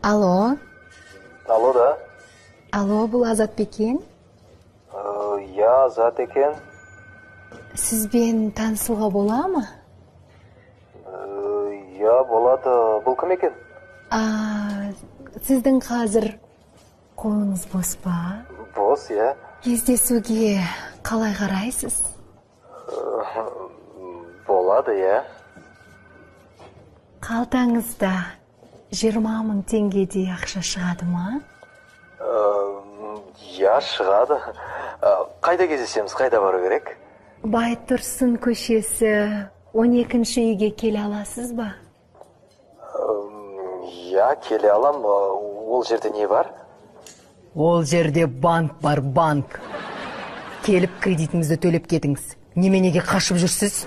Алло. Алло, да. Алло, бұл Азат бекен? Иә, Азат екен. Сізбен танысуға бола ма? Иә, болады. Бұл кім екен? Сіздің қазір қолыңыз бос па? Бос, иә. Кездесуге қалай қарайсыз? Болады, иә. Қалтаңызда 20 000 теңгедей ақша шығады ма? Иә, шығады. Қайда кездесеміз, қайда бару керек? Байтұрсын көшесі 12-ші үйге келе аласыз ба? Иә, келе алам. Ол жерде не бар? Ол жерде банк бар, банк. Келіп кредитіңізді төлеп кетіңіз. Неменеге қашып жүрсіз?